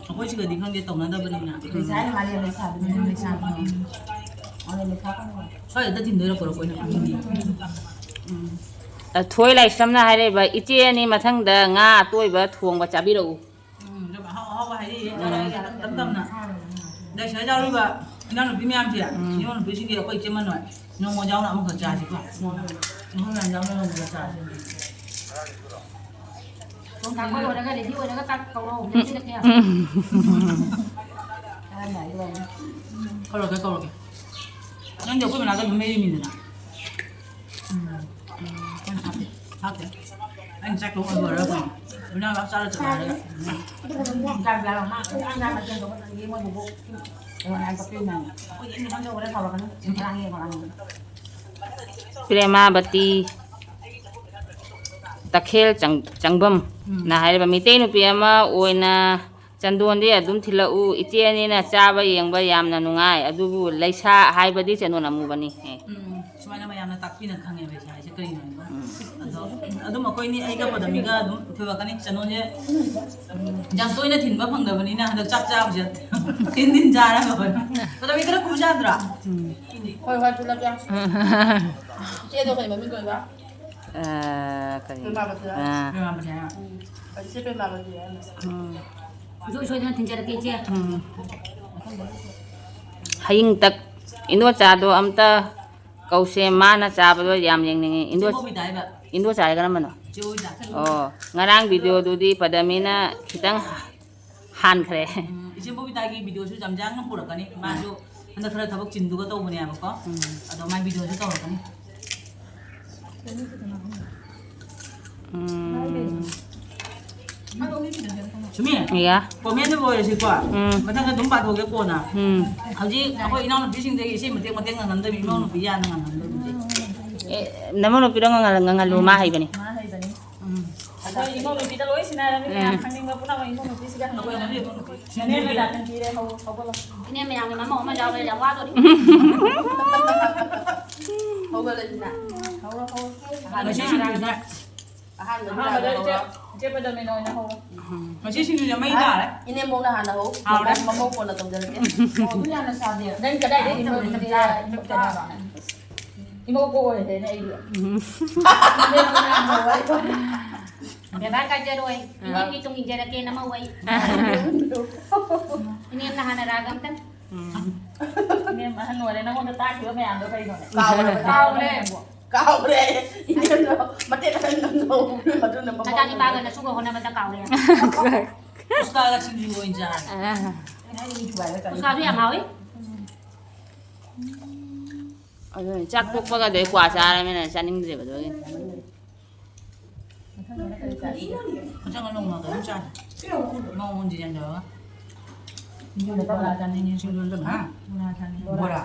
ꯑꯩꯈꯣꯏ ꯁꯤꯒꯗꯤ ꯈꯪꯗꯦ, ꯇꯧꯅꯗꯕꯅꯤꯅ꯫ ꯂꯩꯁꯥ ꯍꯥꯏꯅ ꯃꯥꯂꯦꯝ ꯂꯩꯁꯥꯕꯤꯅꯤ꯫ ꯎꯝ, ꯂꯩꯁꯥꯕꯤ꯫ ꯎꯝ꯫ ꯑꯣ, ꯂꯩꯁꯥ ꯐꯪꯉꯦ꯫ ꯁ꯭ꯋꯥꯏꯗ ꯊꯤꯟꯗꯣꯏꯔꯥ ꯄꯨꯔꯛꯄ ꯑꯣꯏꯅ ꯈꯪꯗꯦ꯫ ꯎꯝ꯫ ꯑ, ꯊꯣꯏ ꯂꯥꯏꯁ꯭ꯔꯝꯅ ꯍꯥꯏꯔꯛꯏꯕ, "ꯏꯆꯦ ꯑꯅꯤ ꯃꯊꯪꯗ ꯉꯥ ꯑꯇꯣꯏꯕ ꯊꯣꯡꯕ ꯆꯥꯕꯤꯔꯛꯎ"꯫ ꯎꯝ, ꯑꯗꯨꯒ ꯑꯍꯥꯎ ꯑꯍꯥꯎꯕ ꯍꯥꯏꯔꯛꯏ, ꯎꯝ꯫ ꯆꯥꯔꯛꯑꯒꯦ ꯇꯞ ꯇꯞꯅ꯫ ꯑꯗ ꯁꯤꯗ ꯌꯥꯎꯔꯤꯕ ꯏꯅꯥꯎꯅꯨꯄꯤ ꯃꯌꯥꯝꯁꯦ, ꯎꯝ꯫ ꯏꯅꯥꯎꯅꯨꯄꯤꯁꯤꯡꯒꯤ ꯑꯩꯈꯣꯏ ꯏꯆꯦ ꯃꯅꯣꯏ, ꯅꯣꯡꯃ ꯌꯥꯎꯅ ꯑꯃꯈꯛ ꯆꯥꯁꯤꯀꯣ꯫ ꯅꯣꯡꯃ ꯌꯥꯝ ꯌꯥꯎꯅ ꯅꯣꯡꯃ ꯆꯥꯁꯤ꯫ ꯊꯣꯡ ꯊꯥꯛꯄ ꯂꯣꯏꯔꯒ ꯔꯦꯗꯤ ꯑꯣꯏꯔꯒ ꯆꯥꯛ ꯀꯧꯔꯣ, ꯅꯦꯠꯁꯤꯜꯂꯛꯀꯦ꯫ ꯎꯝ꯫ ꯀꯧꯔꯛꯀꯦ, ꯀꯧꯔꯛꯀꯦ꯫ ꯅꯪꯗꯤ ꯑꯩꯈꯣꯏ ꯃꯅꯥꯛꯇ ꯑꯗꯨꯝ ꯂꯩꯔꯤꯃꯤꯗꯅ꯫ ꯎꯝ꯫ ꯎꯝ꯫ ꯑꯩꯈꯣꯏꯅ ꯍꯥꯞꯇꯦ꯫ ꯍꯥꯞꯇꯦ꯫ ꯑꯩꯅ ꯆꯥꯛ ꯊꯣꯡ ꯂꯣꯏꯔꯒ ꯀꯧꯔꯛꯀꯦ꯫ ꯎꯝ꯫ ꯆꯥꯛ ꯆꯥꯔꯣ, ꯃꯥ ꯏꯟꯖꯥꯡ ꯃꯊꯦꯜ ꯇꯧꯕ ꯌꯦꯡꯉꯣ, ꯃꯣꯏ ꯕꯣꯕꯣꯛ꯫ ꯑꯩꯈꯣꯏꯗꯤ ꯑꯩꯅ ꯈꯪꯖꯧ ꯍꯣꯔꯦꯟ ꯁꯥꯎꯔꯛꯀꯅꯤ꯫ ꯉꯔꯥꯡ ꯌꯦꯡꯉꯣ꯫ ꯄ꯭ꯔꯦꯃꯥꯕꯇꯤ ꯇꯈꯦꯜ ꯆꯪ-, ꯆꯪꯕꯝ ꯎꯝ꯫ ꯅ ꯍꯥꯏꯔꯤꯕ, ꯃꯤꯇꯩ ꯅꯨꯄꯤ ꯑꯃ ꯑꯣꯏꯅ ꯆꯟꯗꯣꯟꯗꯤ ꯑꯗꯨꯝ ꯊꯤꯜꯂꯛꯎ꯫ ꯏꯆꯦ ꯑꯅꯤꯅ ꯆꯥꯕ ꯌꯦꯡꯕ ꯌꯥꯝꯅ ꯅꯨꯡꯉꯥꯏ, ꯑꯗꯨꯕꯨ ꯂꯩꯁꯥ ꯍꯥꯏꯕꯗꯤ ꯆꯟꯗꯣꯟ ꯑꯃꯨꯕꯅꯤ꯫ ꯑꯦ꯫ ꯎꯝ, ꯁꯨꯃꯥꯏꯅ ꯃꯌꯥꯝꯅ ꯇꯥꯛꯄꯤꯅ ꯈꯪꯉꯦꯕ ꯏꯁꯥ ꯍꯥꯏꯁꯦ ꯀꯔꯤꯅꯣ ꯍꯥꯏꯕ꯫ ꯎꯝ꯫ ꯑꯗꯣ ꯑꯗꯨꯝ ꯑꯩꯈꯣꯏꯅꯤ, ꯑꯩꯒ ꯄꯗꯃꯤꯒ ꯑꯗꯨꯝ ꯊꯤꯜꯂꯛꯀꯅꯤ ꯆꯟꯗꯣꯟꯁꯦ꯫ ꯌꯥꯝ ꯇꯣꯏꯅ ꯊꯤꯟꯕ ꯐꯪꯗꯕꯅꯤꯅ ꯍꯟꯗꯛ ꯆꯥꯛ ꯆꯥꯕꯁꯦ ꯊꯤꯟ ꯊꯤꯟ ꯆꯥꯔꯒ ꯂꯣꯏꯔꯦ꯫ ꯑꯗꯣ ꯃꯤ ꯈꯔ ꯈꯨꯝ ꯌꯥꯗ꯭ꯔꯥ? ꯎꯝ꯫ ꯍꯣꯏ, ꯍꯣꯏ, ꯊꯤꯜꯂꯛꯀꯦ꯫ ꯏꯆꯦꯗꯣ ꯀꯩ ꯃꯃꯤꯡ ꯀꯧꯕ? ꯑ, ꯀꯔꯤ? ꯄ꯭ꯔꯦꯃꯥꯕꯇꯤ꯫ ꯑ꯫ ꯄ꯭ꯔꯦꯃꯥꯕꯇꯤ ꯍꯥꯏꯔꯣ? ꯎꯝ꯫ ꯏꯆꯦ ꯄ꯭ꯔꯦꯃꯥꯕꯇꯤ ꯍꯥꯏꯔꯣ? ꯎꯝ꯫ ꯁꯨꯡꯁꯣꯏ ꯁꯣꯏꯗꯅ ꯊꯤꯟꯖꯔꯛꯀꯦ, ꯏꯆꯦ꯫ ꯎꯝ꯫ ꯍꯌꯤꯡꯇꯛ ꯏꯟꯗꯣꯆꯥꯗꯣ ꯑꯝꯇ ꯀꯧꯁꯦ, ꯃꯥꯅ ꯆꯥꯕꯗꯣ ꯌꯥꯝ ꯌꯦꯡꯅꯤꯡꯉꯤ꯫ ꯏꯟꯗꯣ-, ꯏꯆꯦ ꯕꯣꯕꯤꯇꯥ ꯍꯥꯏꯕ꯫ ꯏꯟꯗꯣꯆꯥ ꯍꯥꯏꯒꯅ ꯑꯃꯅꯣ? ꯏꯆꯦ ꯕꯣꯕꯤꯇꯥ꯫ ꯑꯣ, ꯉꯔꯥꯡ ꯚꯤꯗꯤꯑꯣꯗꯨꯗꯤ ꯄꯗꯃꯤꯅ ꯈꯤꯇꯪ ꯍꯥꯟꯈ꯭ꯔꯦ꯫ ꯎꯝ, ꯏꯆꯦ ꯕꯣꯕꯤꯇꯥꯒꯤ ꯚꯤꯗꯤꯑꯣꯁꯨ ꯌꯥꯝ ꯌꯥꯡꯅ ꯄꯨꯔꯛꯀꯅꯤ꯫ ꯃꯥꯁꯨ ꯍꯟꯗꯛ ꯈꯔ ꯊꯕꯛ ꯆꯤꯟꯗꯨꯒ ꯇꯧꯕꯅꯦꯕꯀꯣ꯫ ꯎꯝ꯫ ꯑꯗꯣ ꯃꯥꯏ ꯚꯤꯗꯤꯑꯣꯁꯨ ꯇꯧꯔꯛꯀꯅꯤ꯫ ꯎꯝ꯫ ꯁꯨꯃꯤ, ꯌꯥ꯫ ꯀꯣꯃꯦꯟꯗꯨ ꯂꯣꯏꯔꯁꯤꯀꯣ꯫ ꯎꯝ꯫ ꯃꯊꯪꯗ ꯑꯗꯨꯝ ꯄꯥꯊꯣꯛꯑꯒꯦ ꯀꯣꯟꯅ꯫ ꯎꯝ꯫ ꯍꯧꯖꯤꯛ ꯑꯩꯈꯣꯏ ꯏꯅꯥꯎꯅꯨꯄꯤꯁꯤꯡꯗꯒꯤ ꯏꯁꯩ ꯃꯇꯦꯛ ꯃꯇꯦꯛ ꯉꯪꯍꯟꯗꯕꯤ, ꯏꯅꯥꯎꯅꯨꯄꯤ ꯌꯥꯅ ꯉꯪꯍꯟꯗꯕꯤ꯫ ꯑꯦ, ꯅꯃꯧ ꯅꯨꯄꯤꯗꯣ ꯉꯪꯍꯜ-, ꯉꯪꯍꯜꯂꯨ, ꯃꯥ ꯍꯩꯕꯅꯤ꯫ ꯃꯥ ꯍꯩꯕꯅꯤ꯫ ꯎꯝ꯫ ꯑꯩꯈꯣꯏ ꯏꯃꯧ ꯅꯨꯄꯤꯗ ꯂꯣꯏ ꯁꯤꯟꯅꯔꯅꯤ, ꯎꯝ꯫ ꯃꯌꯥꯝ ꯈꯪꯅꯤꯡꯕ ꯄꯨꯝꯅꯃꯛ ꯏꯃꯧ ꯅꯨꯄꯤꯁꯤꯗ ꯍꯪꯉꯣ꯫ ꯏꯅꯦ ꯃꯦꯗꯥꯝꯅ ꯄꯤꯔꯦ, ꯍꯧ-, ꯍꯧꯒꯠꯂꯣ꯫ ꯏꯅꯦ ꯃꯌꯥꯝꯒꯤ ꯃꯃꯧ ꯑꯃ ꯌꯥꯎꯔꯦ, ꯌꯥꯝ ꯋꯥꯗꯣꯔꯤ꯫ ꯍꯧꯒꯠꯂꯁꯤꯅ꯫ ꯍꯧꯔꯣ, ꯍꯧꯔꯣ꯫ ꯉꯁꯤꯁꯤꯡꯁꯤꯅ ꯑꯍꯥꯟꯕꯗ ꯑꯍꯥꯟꯕꯗ ꯏꯆꯦ, ꯏꯆꯦ ꯄꯗꯃꯤꯅ ꯑꯣꯏꯅ ꯍꯧꯔꯣ꯫ ꯉꯁꯤ ꯁꯤꯡꯖꯨꯁꯦ ꯃꯩ ꯇꯥꯔꯦ꯫ ꯏꯅꯦꯝꯕꯣꯛꯅ ꯍꯥꯟꯅ ꯍꯧ꯫ ꯍꯥꯎꯔꯦ꯫ ꯃꯃꯧ ꯀꯣꯟꯅ ꯇꯧꯖꯔꯒꯦ꯫ ꯑꯣ, ꯑꯗꯨ ꯌꯥꯝꯅ ꯁꯥꯗꯦ꯫ ꯅꯪ ꯀꯗꯥꯏꯗꯒꯤ ꯏꯃꯧꯅꯣ? ꯏꯃꯧ ꯀꯣꯛ ꯑꯣꯏꯔꯦꯅꯦ ꯑꯩꯗꯤ꯫ ꯕꯦꯕꯥꯔ ꯀꯥꯏꯖꯔꯣꯏ꯫ ꯏꯅꯦꯝꯒꯤ ꯇꯨꯡ ꯏꯟꯖꯔꯛꯀꯦ ꯅꯃꯧ ꯑꯩ꯫ ꯏꯅꯦꯝꯅ ꯍꯥꯟꯅ ꯔꯥꯒ ꯑꯝꯇꯪ꯫ ꯏꯅꯦꯝ ꯑꯍꯟ ꯑꯣꯏꯔꯦ, ꯅꯪꯉꯣꯟꯗ ꯇꯥꯛꯈꯤꯕ ꯃꯌꯥꯝꯗꯣ ꯀꯩꯅꯣꯅꯦ? ꯀꯥꯎꯔꯦ꯫ ꯀꯥꯎꯔꯦ꯫ ꯀꯥꯎꯔꯦ꯫ ꯏꯅꯦꯝꯗꯣ ꯃꯇꯦꯛ ꯈꯔ ꯉꯝꯍꯧꯕꯅꯦ, ꯃꯗꯨꯅ ꯃꯃꯧ ꯅꯆꯥꯅꯤꯄꯥꯒ ꯅꯁꯨꯒ ꯍꯣꯠꯅꯕꯗ ꯀꯥꯎꯔꯦ꯫ ꯎꯁꯀꯥꯒ ꯁꯤꯡꯖꯨ ꯑꯣꯏꯅ ꯆꯥꯔꯦ꯫ ꯎꯁꯀꯥꯗꯨ ꯌꯥꯝ ꯍꯥꯎꯋꯤ꯫ ꯑꯗꯨꯅ ꯆꯥꯛ ꯇꯣꯛꯄꯒ ꯑꯗꯩ ꯀ꯭ꯋꯥ ꯆꯥꯔꯃꯤꯅ ꯆꯥꯅꯤꯡꯗ꯭ꯔꯦꯕ ꯑꯗꯨꯒꯤ꯫ ꯃꯊꯪ ꯅꯣꯡꯃ ꯀꯩꯅꯣ ꯆꯥꯁꯦ꯫ ꯃꯉꯣꯟꯗ ꯌꯦꯟꯗꯧꯔꯒ꯫ ꯕꯣꯔꯥ ꯆꯥꯅꯤꯡꯉꯦ꯫ ꯁꯤꯡꯖꯨ ꯑꯗꯨꯝ, ꯍꯥ? ꯕꯣꯔꯥ ꯆꯥꯅꯤꯡꯉꯦ꯫ ꯕꯣꯔꯥ꯫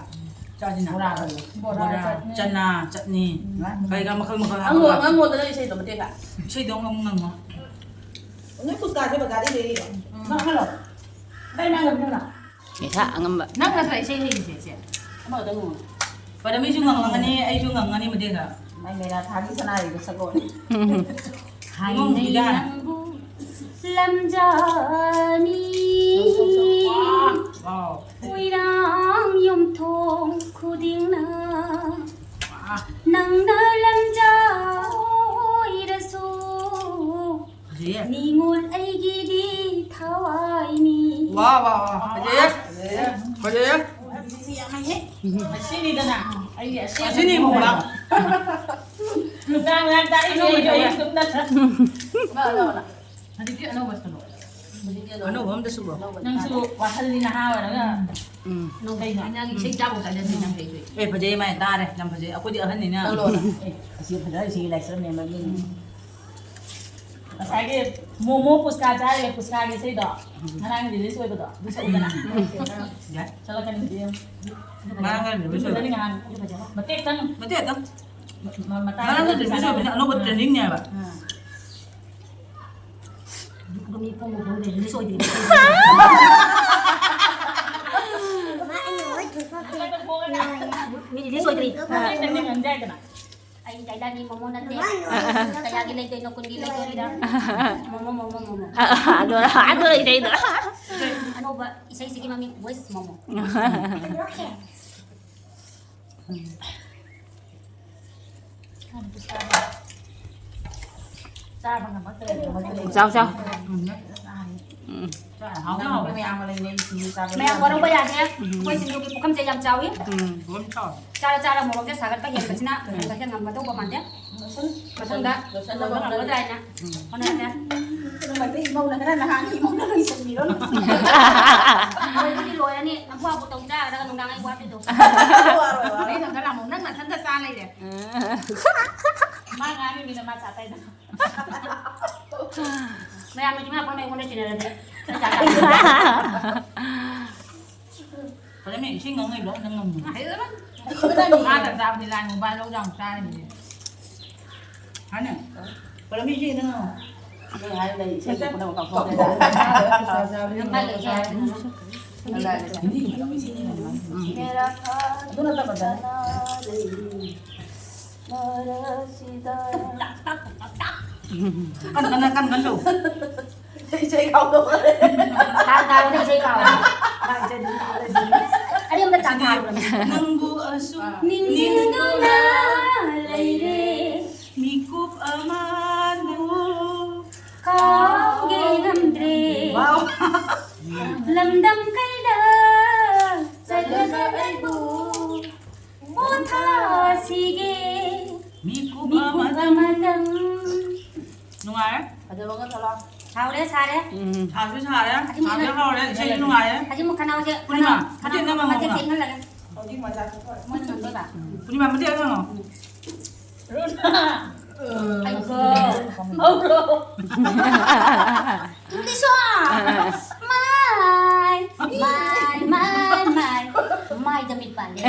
ꯆꯥꯁꯤꯅ꯫ ꯕꯣꯔꯥ ꯀꯩꯅꯣ? ꯕꯣꯔꯥ, ꯕꯣꯔꯥ, ꯆꯠꯅꯤ꯫ ꯆꯅꯥ, ꯆꯠꯅꯤ꯫ ꯎꯝ꯫ ꯀꯩꯀꯥ ꯃꯈꯜ ꯃꯈꯜ ꯑꯉꯧ-, ꯍꯥꯞꯄꯒ꯫ ꯑꯉꯧꯕꯗ ꯏꯁꯩꯗꯣ ꯃꯇꯦꯛ ꯈꯔ꯫ ꯏꯁꯩꯗꯣ ꯑꯃꯨꯛ ꯉꯪꯉꯣ꯫ ꯅꯣꯏ ꯄꯨꯁꯀꯥꯁꯦ ꯕꯖꯥꯔꯗꯩ ꯂꯩꯔꯤꯔꯣ? ꯎꯝ꯫ ꯅꯪ ꯍꯜꯂꯣ꯫ ꯀꯩ ꯃꯥꯡꯒ꯭ꯔꯕꯅꯣ ꯅꯪ? ꯃꯦꯊꯥ ꯑꯉꯝꯕ꯫ ꯅꯪ ꯅꯠꯇ꯭ꯔ ꯏꯁꯩ ꯍꯩꯔꯤꯁꯦ, ꯆꯦ? ꯑꯃꯈꯛꯇꯪ ꯉꯥꯡꯉꯣ꯫ ꯄꯔꯃꯤꯁꯨ ꯉꯪꯉꯝꯒꯅꯤ, ꯑꯩꯁꯨ ꯉꯪꯉꯅꯤ ꯃꯇꯦꯛ ꯈꯔ꯫ ꯅꯪ ꯃꯦꯔꯥ ꯊꯥꯒꯤ ꯁꯅꯥꯔꯤꯗꯣ ꯁꯛꯂꯛꯑꯣꯅꯦ꯫ ꯍꯥꯏꯅꯩ ꯅꯪꯕꯨ ꯅꯪꯕꯨ ꯂꯝꯖꯥꯅꯤ꯫ ꯁꯛ, ꯁꯛ, ꯁꯛ꯫ ꯋꯥꯎ꯫ ꯀꯣꯏꯔꯥꯡ ꯌꯨꯝꯊꯣꯡ ꯈꯨꯗꯤꯡꯅ ꯋꯥ꯫ ꯅꯪꯅ ꯂꯝꯖꯥ ꯑꯣꯏꯔꯁꯨ꯫ ꯐꯖꯩꯌꯦ꯫ ꯅꯤꯉꯣꯜ ꯑꯩꯒꯤꯗꯤ ꯊꯋꯥꯏꯅꯤ꯫ ꯋꯥ, ꯋꯥ, ꯋꯥ꯫ ꯐꯖꯩꯌꯦ꯫ ꯐꯖꯩꯌꯦ꯫ ꯐꯖꯩꯌꯦ꯫ ꯑꯁꯤꯁꯤ ꯌꯥꯝ ꯍꯩꯌꯦ꯫ ꯑꯁꯤꯅꯤꯗꯅ ꯑꯩꯒꯤ ꯑꯁꯦꯡꯕ ꯑꯁꯤꯅꯤ ꯊꯋꯥꯏ꯫ ꯃꯨꯛꯕꯥꯡ꯫ ꯅꯨꯡꯗꯥꯡ ꯃꯌꯥꯝ ꯇꯥꯛꯏꯁꯦ ꯑꯩꯒꯤ ꯑꯌꯨꯛ ꯅꯠꯇ꯭ꯔꯥ? ꯂꯥꯛꯑꯣ, ꯂꯥꯛꯑꯣ, ꯂꯥꯛꯑꯣ꯫ ꯍꯧꯖꯤꯛꯀꯤ ꯑꯅꯧꯕ ꯁꯤꯜꯂꯣ꯫ ꯍꯧꯖꯤꯛꯀꯤ ꯑꯅꯧꯕ꯫ ꯑꯅꯧꯕ ꯑꯝꯗ ꯁꯤꯜꯂꯣ꯫ ꯑꯅꯧꯕ ꯅꯪꯁꯨ ꯇꯥꯛꯏ꯫ ꯋꯥꯈꯜꯗꯤ ꯅꯍꯥ ꯑꯣꯏꯔꯒ ꯎꯝ꯫ ꯅꯪ ꯀꯩꯅꯣ? ꯅꯪ ꯏꯁꯩ ꯆꯥꯕ ꯆꯠꯅꯗꯦ ꯅꯪ ꯍꯩꯇ꯭ꯔꯦ꯫ ꯑꯦ, ꯐꯖꯩ ꯃꯥꯏ ꯇꯥꯔꯦ꯫ ꯌꯥꯝ ꯐꯖꯩ꯫ ꯑꯩꯈꯣꯏꯗꯤ ꯑꯍꯟꯅꯤꯅ꯫ ꯆꯠꯂꯣ ꯅꯪ꯫ ꯑꯦ, ꯑꯁꯤ ꯐꯖꯔꯤꯁꯤ ꯂꯥꯏꯁ꯭ꯔꯝꯅꯦ ꯃꯃꯤꯡ꯫ ꯎꯝ꯫ ꯉꯁꯥꯏꯒꯤ ꯃꯣꯃꯣ ꯄꯨꯁꯀꯥ ꯆꯥꯔꯤꯕ ꯄꯨꯁꯀꯥꯒꯤ ꯏꯁꯩꯗꯣ, ꯉꯔꯥꯡ release ꯑꯣꯏꯕꯗꯣ, ꯑꯗꯨ ꯁꯛꯎꯗꯅ꯫ ꯌꯥꯏ꯫ ꯁꯛꯂꯛꯀꯅꯤ ꯍꯧꯖꯤꯛ ꯌꯦꯡꯉꯨ꯫ ꯉꯔꯥꯡ release ꯑꯣꯏꯕ꯫ ꯐꯖꯅꯤ ꯉꯔꯥꯡ꯫ ꯃꯇꯦꯛꯇꯪ꯫ ꯃꯇꯦꯛꯇꯪ꯫ ꯃ-, ꯃ-, ꯃꯇꯥꯡ ꯉꯔꯥꯡ release ꯑꯣꯏꯕꯅꯤꯅ ꯑꯅꯧꯕ ꯑꯥ꯫ Trendingꯅꯦ ꯍꯥꯏꯕ꯫ ꯑꯥ꯫ ꯑꯗꯨ ꯃꯤ ꯄꯨꯡ ꯃꯈꯣꯡꯗ release ꯑꯣꯏꯗꯣꯏꯅꯦ꯫ ꯃꯤ release ꯑꯣꯏꯗ꯭ꯔꯤ꯫ ꯃꯇꯦꯛꯇꯪꯗꯤ ꯉꯪꯖ ꯌꯥꯏꯗꯅ꯫ ꯑꯩ ꯀꯩꯂꯥꯅꯤ ꯃꯣꯃꯣ ꯅꯠꯇꯦ꯫ ꯀꯌꯥꯒꯤ ꯂꯩꯗꯣꯏꯅꯣ? ꯀꯨꯟꯒꯤ ꯂꯩꯗꯣꯏꯔꯥ? ꯃꯣꯃꯣ, ꯃꯣꯃꯣ, ꯃꯣꯃꯣ꯫ ꯑꯗꯣ, ꯑꯗꯣ ꯏꯁꯩꯗꯣ꯫ ꯑꯅꯧꯕ ꯏꯁꯩꯁꯤꯒꯤ ꯃꯃꯤꯡ ꯚꯣꯏꯁ ꯃꯣꯃꯣ꯫ ꯆꯥꯕ ꯉꯝꯃꯛꯇ꯭ꯔꯦ꯫ ꯆꯥꯎ, ꯆꯥꯎ꯫ ꯎꯝ꯫ ꯃꯌꯥꯝ ꯋꯥꯔꯧꯕ ꯌꯥꯗꯦ꯫ ꯎꯝ꯫ ꯑꯩꯈꯣꯏ ꯁꯤꯡꯖꯨꯒꯤ ꯄꯨꯈꯝꯁꯦ ꯌꯥꯝ ꯆꯥꯎꯏ꯫ ꯎꯝ꯫ ꯆꯥꯔ ꯆꯥꯔ ꯃꯣꯔꯣꯛꯁꯦ ꯁꯥꯒꯠꯄ ꯍꯦꯟꯕꯁꯤꯅ ꯍꯦꯛꯇ ꯉꯝꯒꯗꯧꯕ ꯃꯥꯟꯗꯦ꯫ ꯃꯊꯪꯗ ꯂꯣꯏꯕ ꯉꯝꯒꯗ꯭ꯔꯥ ꯍꯥꯏꯅ ꯍꯣꯠꯅꯔꯁꯦ꯫ ꯅꯪ ꯃꯩꯇꯩ ꯏꯃꯧꯅ ꯈꯔ ꯅꯍꯥꯟꯒꯤ ꯏꯃꯧꯅ ꯂꯣꯏꯁꯤꯟꯕꯤꯔꯣ꯫ ꯂꯣꯏꯕꯨꯗꯤ ꯂꯣꯏꯔꯅꯤ꯫ ꯅꯝꯐꯨ ꯍꯥꯐꯨ ꯇꯧ ꯆꯥꯒꯗ꯭ꯔꯒ ꯅꯨꯡꯗꯥꯡ ꯑꯩ ꯋꯥꯠꯂꯤꯗꯣ꯫ ꯋꯥꯔꯣꯏ, ꯋꯥꯔꯣꯏ꯫ ꯅꯪ ꯅꯊꯟꯗ ꯆꯥ ꯂꯩꯔꯦ꯫ ꯃꯥ ꯉꯥꯡꯉꯤꯃꯤꯅ ꯃꯥ ꯆꯥ ꯇꯥꯏꯗ꯫ ꯃꯌꯥꯝꯅ ꯆꯤꯡꯅꯔꯛꯄ ꯑꯩꯉꯣꯟꯗ ꯆꯤꯡꯅꯔꯗꯤ꯫ ꯐꯖꯅ ꯏꯁꯤꯡ ꯉꯥꯡꯉꯩ ꯂꯣꯏꯅ ꯉꯝꯃꯤ꯫ ꯃꯥ ꯆꯥꯛ ꯆꯥꯕꯗꯤ ꯂꯥꯏ ꯃꯣꯕꯥꯏꯜ ꯂꯧ ꯌꯥꯝ ꯆꯥꯔꯤꯅꯦ꯫ ꯍꯥꯏꯅ꯫ ꯄꯨꯂꯞ ꯏꯁꯤꯡ ꯉꯥꯡꯉꯣ꯫ ꯅꯣꯏ ꯍꯥꯏ ꯂꯩ, ꯏꯁꯩ ꯄꯨꯝꯅꯃꯛ ꯀꯥꯎꯊꯣꯛꯈ꯭ꯔꯦ꯫ ꯃꯥꯏ ꯂꯩ ꯏꯁꯩ꯫ ꯃꯦꯔꯥ ꯈꯥ ꯑꯗꯨ ꯅꯠꯇꯕꯗꯅꯦ꯫ ꯃꯔꯛꯁꯤꯗ꯫ ꯀꯟ ꯀꯟꯅ, ꯀꯟ ꯀꯟ ꯇꯧ꯫ ꯏꯁꯩ ꯀꯥꯎꯊꯣꯛꯈ꯭ꯔꯦ꯫ ꯇꯥꯡ ꯇꯥꯕꯗ ꯏꯁꯩ ꯀꯥꯎꯔꯦ꯫ ꯑꯩ ꯑꯝꯇ ꯇꯥꯡ ꯇꯥꯕ꯭ꯔꯥ? ꯅꯪꯕꯨ ꯑꯁꯨꯛ ꯅꯤꯡꯁꯤꯡꯗꯨꯅ ꯂꯩꯔꯦ꯫ ꯃꯤꯀꯨꯞ ꯑꯃꯕꯨ ꯀꯥꯎꯒꯦ ꯉꯝꯗ꯭ꯔꯦ꯫ ꯋꯥꯎ꯫ ꯂꯝꯗꯝ ꯀꯩꯗ ꯆꯠꯂꯒ ꯑꯩꯕꯨ ꯄꯣꯊꯥꯁꯤꯒꯦ꯫ ꯃꯤꯀꯨꯞ ꯃꯤꯀꯨꯞ ꯑꯃꯇꯪ꯫ ꯑꯃꯇꯪ꯫ ꯅꯨꯡꯉꯥꯏꯔꯦ꯫ ꯐꯖꯕꯒ ꯊꯣꯛꯂꯛꯑꯣ꯫ ꯁꯥꯎꯔꯦ, ꯁꯥꯔꯦ꯫ ꯎꯝ꯫ ꯁꯥꯁꯨ ꯁꯥꯔꯦ, ꯑꯁꯤ ꯁꯥꯁꯨ ꯃꯨꯟꯅ-, ꯍꯥꯎꯔꯦ, ꯏꯁꯩꯁꯨ ꯅꯨꯡꯉꯥꯏꯔꯦ꯫ ꯑꯁꯤ ꯃꯨꯛ ꯈꯅꯥꯎꯁꯦ, ꯄꯨꯔꯅꯤꯃꯥ, ꯈꯅꯥꯎ, ꯃꯇꯦꯛ ꯑꯃ ꯃꯇꯦꯛ ꯉꯥꯡꯉꯣ꯫ ꯆꯦꯠꯍꯜꯂꯒꯦ꯫ ꯍꯧꯖꯤꯛ ꯃꯖꯥ ꯊꯣꯛꯑꯣꯏ꯫ ꯃꯣꯏꯅ ꯉꯝꯗꯣꯏꯕ꯫ ꯄꯨꯔꯅꯤꯃꯥ, ꯃꯇꯦꯛ ꯑꯃ ꯉꯥꯡꯉꯣ꯫ ꯔꯣꯅꯥ꯫ ꯑꯩ ꯉꯧꯔꯣ꯫ ꯏꯪꯂꯤꯁ ꯃꯥꯏ, ꯃꯥꯏ, ꯃꯥꯏ, ꯃꯥꯏ꯫ ꯃꯥꯏꯗ ꯃꯤꯠ ꯄꯥꯜꯂꯦ꯫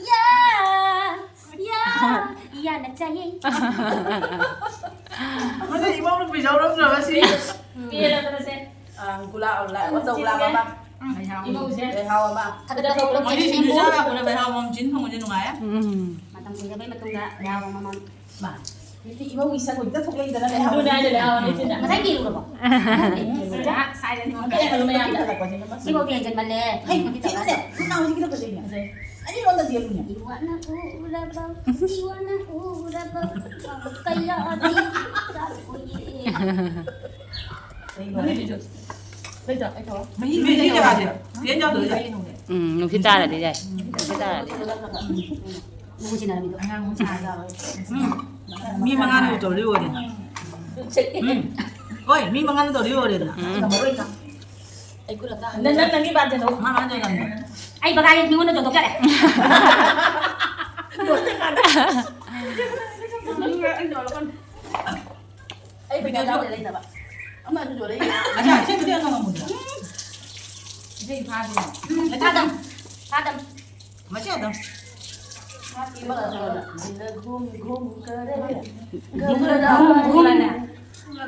ꯌꯥ, ꯌꯥ, ꯌꯥꯅ ꯆꯥꯏꯌꯦ꯫ ꯃꯗꯨ ꯏꯃꯧꯅ ꯄꯩꯁꯥ ꯂꯧꯗ꯭ꯔꯕ ꯁꯤ? ꯎꯝ꯫ ꯄꯦꯜꯂꯕꯅꯦ ꯁꯦ꯫ ꯑꯪ, ꯒꯨꯂꯥ, ꯒꯨꯂꯥ, ꯎꯝ, ꯑꯆꯧ ꯒꯨꯂꯥ ꯆꯤꯟꯒꯦ꯫ ꯑꯃ꯫ ꯎꯝ, ꯂꯩꯍꯥꯎ꯫ ꯏꯃꯧꯁꯦ꯫ ꯂꯩꯍꯥꯎ ꯑꯃ꯫ ꯊꯥꯗꯔ ꯊꯣꯛꯂꯛꯄ ꯃꯣꯏꯗꯤ ꯁꯤꯡꯖꯨ ꯆꯤꯟꯒꯦ꯫ ꯆꯥ ꯂꯥꯛꯄꯗ ꯂꯩꯍꯥꯎ ꯑꯃ ꯆꯤꯟ ꯊꯣꯡꯕꯁꯦ ꯅꯨꯡꯉꯥꯏꯌꯦ꯫ ꯎꯝ꯫ ꯃꯇꯝ ꯀꯨꯏꯔꯕꯩ ꯃꯇꯨꯡꯗ ꯂꯩꯍꯥꯎ ꯑꯃꯃꯝ꯫ ꯃꯥ꯫ ꯃꯤꯗꯤ ꯏꯃꯧꯒꯤ ꯁꯛ ꯍꯦꯛꯇ ꯊꯣꯛꯂꯛꯏꯗꯅ ꯑꯗꯨꯅꯦ ꯍꯥꯏꯁꯦ, ꯂꯩꯍꯥꯎ ꯑꯃ ꯂꯩꯁꯤꯅ꯫ ꯉꯁꯥꯏ ꯀꯦꯔꯨꯔꯕꯣ? ꯆꯥꯛ ꯁꯥꯏꯗꯅꯤ꯫ ꯑꯝꯇ ꯂꯩꯍꯜꯂꯨ ꯃꯌꯥꯝꯗ꯫ ꯁꯤꯐꯥꯎꯗꯤ ꯍꯦꯟꯖꯟꯃꯜꯂꯦ꯫ ꯍꯩ, ꯊꯤꯕꯅꯦ꯫ ꯅꯪ ꯍꯧꯖꯤꯛꯀꯤꯗꯣ ꯐꯖꯩꯅꯦ꯫ ꯐꯖꯩ꯫ ꯑꯅꯤ ꯂꯣꯟꯗ ꯆꯦꯜꯂꯨꯅꯦ꯫ ꯏꯋꯥꯅ ꯎꯔꯕ, ꯏꯋꯥꯅ ꯎꯔꯕ, ꯀꯌꯥꯗꯤ ꯆꯥꯛꯑꯣꯏꯌꯦ꯫ ꯃꯍꯤ ꯃꯍꯤ ꯖꯒꯥꯁꯦ ꯐꯦꯟ ꯌꯥꯎꯗ꯭ꯔꯗꯤ ꯌꯥꯏ꯫ ꯎꯝ, ꯅꯨꯡꯁꯤꯠ ꯆꯥꯔꯗꯤ ꯌꯥꯏ꯫ ꯅꯨꯡꯁꯤꯠ ꯆꯥꯔꯗꯤ꯫ ꯎꯝ꯫ ꯃꯤ ꯃꯉꯥꯅ ꯇꯧꯔꯗꯤ ꯂꯣꯏꯔꯦ꯫ ꯎꯝ꯫ ꯍꯣꯏ, ꯃꯤ ꯃꯉꯥꯅ ꯇꯧꯔꯗꯤ ꯂꯣꯏꯔꯦꯗꯅ꯫ ꯎꯝ꯫ ꯅꯪ, ꯅꯪ, ꯅꯪꯒꯤ ꯕꯥꯟꯗꯦꯟꯗꯣ꯫ ꯃꯥ, ꯃꯥ ꯇꯧꯔꯗꯤ꯫ ꯑꯩ ꯕꯒꯥꯏ ꯃꯤꯉꯣꯟꯗ ꯆꯣꯡꯊꯣꯛꯆꯔꯦ꯫ ꯑꯩ ꯄꯩꯁꯥ ꯌꯥꯎꯗꯦ ꯂꯩꯅꯕ꯫ ꯑꯃ ꯑꯗꯨ ꯌꯣꯜꯂꯛꯏ꯫ ꯑꯗ, ꯁꯤ ꯑꯗꯨꯗꯤ ꯑꯉꯥꯡ ꯑꯃꯨꯗ꯭ꯔꯥ? ꯏꯆꯦ ꯐꯥꯗꯦ꯫ ꯎꯝ, ꯐꯥꯗꯝ꯫ ꯐꯥꯗꯝ꯫ ꯃꯁꯤ ꯑꯗꯨꯝ꯫ ꯐꯥꯇꯤ ꯑꯃꯒ ꯆꯣꯜꯂ꯫ ꯒꯨꯝ, ꯒꯨꯝ, ꯀꯔꯦ꯫ ꯒꯨꯝ, ꯒꯨꯝ꯫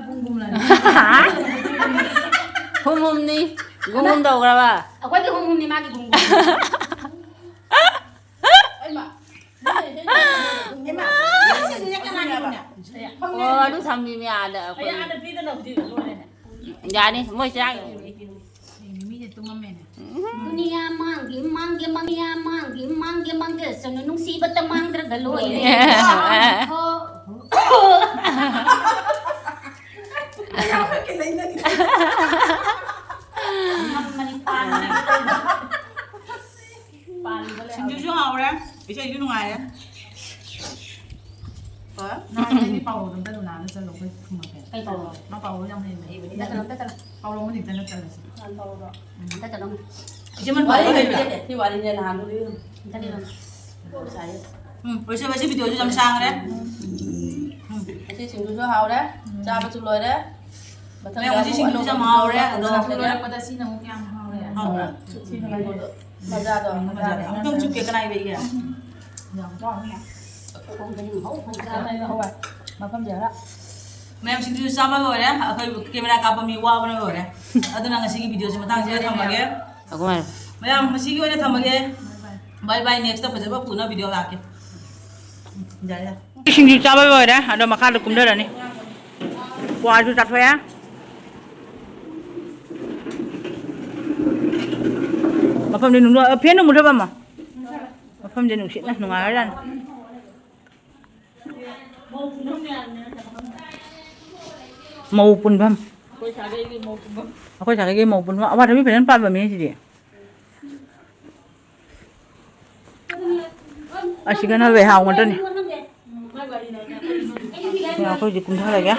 ꯒꯨꯝ, ꯒꯨꯝ꯫ ꯍꯨꯝ ꯍꯨꯝꯅꯤ꯫ ꯒꯨꯝ ꯒꯨꯝ ꯇꯧꯈ꯭ꯔꯕ? ꯑꯩꯈꯣꯏꯗꯤ ꯍꯨꯝ ꯍꯨꯝꯅꯤ, ꯃꯥꯒꯤ ꯒꯨꯝ ꯒꯨꯝ꯫ ꯑꯩꯃ꯫ ꯑꯣ, ꯑꯗꯨ ꯊꯝꯃꯤꯅꯦ ꯑꯥꯗ ꯑꯩꯈꯣꯏ꯫ ꯑꯩ ꯑꯥꯗ ꯄꯤꯗꯅ ꯍꯧꯖꯤꯛ ꯂꯣꯏꯔꯦꯅꯦ꯫ ꯌꯥꯅꯤ, ꯃꯣꯏ ꯆꯥꯈꯤꯅꯤ꯫ ꯃꯤꯁꯦ ꯇꯨꯝꯃꯝꯃꯦꯅꯦ꯫ ꯗꯨꯅꯤꯌꯥ ꯃꯥꯡꯒꯤ ꯃꯥꯡꯒꯦ ꯃꯥꯡꯒꯦ ꯃꯥꯡꯒꯦ ꯃꯥꯡꯒꯦ ꯁꯅꯨ ꯅꯨꯡꯁꯤꯕꯇ ꯃꯥꯡꯗ꯭ꯔꯒ ꯂꯣꯏꯔꯦ꯫ ꯍꯣ꯫ ꯉꯝꯃꯅꯤ ꯄꯥꯟꯒꯦ꯫ ꯁꯤꯡꯖꯨꯁꯨ ꯍꯥꯎꯔꯦ, ꯏꯁꯩꯁꯨ ꯅꯨꯡꯉꯥꯏꯔꯦ꯫ ꯍꯣꯏ꯫ ꯅꯍꯥꯟ ꯑꯩꯗꯤ ꯄꯥꯎꯔꯧꯗꯣ ꯑꯝꯇ ꯂꯨꯅꯥꯗ ꯆꯠꯂꯣ, ꯑꯩꯈꯣꯏ ꯈꯨꯝꯃꯛꯀꯦ꯫ ꯀꯩ ꯄꯥꯎꯔꯧ? ꯃꯥ ꯄꯥꯎꯔꯧ ꯌꯥꯝ ꯍꯩꯕꯅꯦ꯫ ꯑꯝꯇ ꯆꯠꯂꯣ, ꯑꯝꯇ ꯆꯠꯂꯣ꯫ ꯄꯥꯎꯔꯧ ꯑꯃꯅꯤꯇ ꯅꯠꯇ꯭ꯔꯒꯁꯨ꯫ ꯅꯍꯥꯟ ꯄꯥꯎꯔꯧꯗꯣ꯫ ꯎꯝ꯫ ꯑꯝꯇ ꯆꯠꯂꯣ꯫ ꯏꯆꯦ ꯃꯟ ꯋꯥꯔꯤ ꯄꯥꯎꯔꯧ ꯂꯩꯕ꯭ꯔꯥ? ꯂꯩꯇꯦ꯫ ꯁꯤ ꯋꯥꯔꯤꯁꯦ ꯅꯍꯥꯟ ꯂꯣꯏ ꯑꯝꯇ ꯂꯤꯔꯣ꯫ ꯎꯝ, ꯂꯣꯏꯁꯤꯜꯂꯁꯤ, ꯚꯤꯗꯤꯑꯣꯁꯨ ꯌꯥꯝ ꯁꯥꯡꯈ꯭ꯔꯦ꯫ ꯎꯝ꯫ ꯉꯁꯤ ꯁꯤꯡꯖꯨꯁꯨ ꯍꯥꯎꯔꯦ, ꯆꯥꯕꯁꯨ ꯂꯣꯏꯔꯦ꯫ ꯃꯊꯪꯗ ꯃꯌꯥꯝ ꯉꯁꯤ ꯑꯃꯨꯛ ꯁꯤꯡꯖꯨꯁꯨ ꯌꯥꯝ ꯑꯅꯧꯕ ꯍꯥꯎꯔꯦ, ꯚꯤꯗꯤꯑꯣ ꯑꯗꯨꯅ ꯂꯥꯛꯀꯅꯤ꯫ ꯂꯣꯏꯔꯛꯄꯗ ꯁꯤꯅ ꯑꯃꯨꯛ ꯀꯌꯥꯝ ꯍꯥꯎꯔꯦ? ꯍꯥꯎꯔꯦ꯫ ꯁꯤꯅ ꯀꯩꯅꯣꯗꯣ, ꯃꯖꯥꯗꯣ, ꯃꯖꯥꯗꯣ꯫ ꯑꯃꯨꯛꯇꯪ ꯆꯨꯞꯀꯦ, ꯀꯅꯥꯏ ꯂꯩꯒꯦ? ꯌꯥꯝ ꯆꯥꯎꯅꯦ꯫ ꯃꯐꯝꯁꯦ ꯈꯔ ꯃꯌꯥꯝ ꯁꯤꯡꯖꯨ ꯆꯥꯕ ꯂꯣꯏꯔꯦ, ꯑꯩꯈꯣꯏ ꯀꯦꯃꯦꯔꯥ ꯀꯥꯞꯄ ꯃꯤ ꯋꯥꯕꯅ ꯂꯣꯏꯔꯦ꯫ ꯑꯗꯨꯅ ꯉꯁꯤꯒꯤ ꯚꯤꯗꯤꯑꯣꯁꯦ ꯃꯇꯥꯡꯁꯤꯗ ꯊꯝꯃꯒꯦ꯫ ꯑꯩꯈꯣꯏ ꯃꯌꯥꯝ ꯉꯁꯤꯒꯤ ꯑꯣꯏꯅ ꯊꯝꯃꯒꯦ꯫ ꯕꯥꯏ ꯕꯥꯏ, next ꯐꯖꯕ ꯄꯨꯅ ꯚꯤꯗꯤꯑꯣ ꯂꯥꯛꯀꯦ꯫ ꯌꯥꯔꯦ꯫ ꯁꯤꯡꯖꯨ ꯆꯥꯕ ꯂꯣꯏꯔꯦ, ꯑꯗꯣ ꯃꯈꯥꯗ ꯀꯨꯝꯊꯔꯅꯤ꯫ ꯀ꯭ꯋꯥꯁꯨ ꯆꯥꯊꯣꯛꯑꯦ꯫ ꯃꯐꯝꯗꯤ ꯅꯨꯡ-, ꯐꯦꯟ ꯑꯃꯨꯛ ꯃꯨꯊꯠꯂꯝꯃꯣ꯫ ꯃꯐꯝꯁꯦ ꯅꯨꯡꯁꯤꯠꯅ ꯅꯨꯡꯉꯥꯏꯔꯖꯥꯠꯅꯤ꯫ ꯃꯧ ꯄꯨꯟꯐꯝ꯫ ꯑꯩꯈꯣꯏ ꯁꯥꯒꯩꯒꯤ ꯃꯧ ꯄꯨꯟꯐꯝ꯫ ꯑꯋꯥꯊꯕꯤ ꯐꯖꯅ ꯄꯥꯟꯕꯅꯦ ꯁꯤꯗꯤ꯫ ꯑꯁꯤꯒꯅ ꯂꯩꯍꯥꯎ ꯉꯥꯛꯇꯅꯤ꯫ ꯑꯩꯈꯣꯏꯗꯤ ꯀꯨꯝꯊꯔꯒꯦ꯫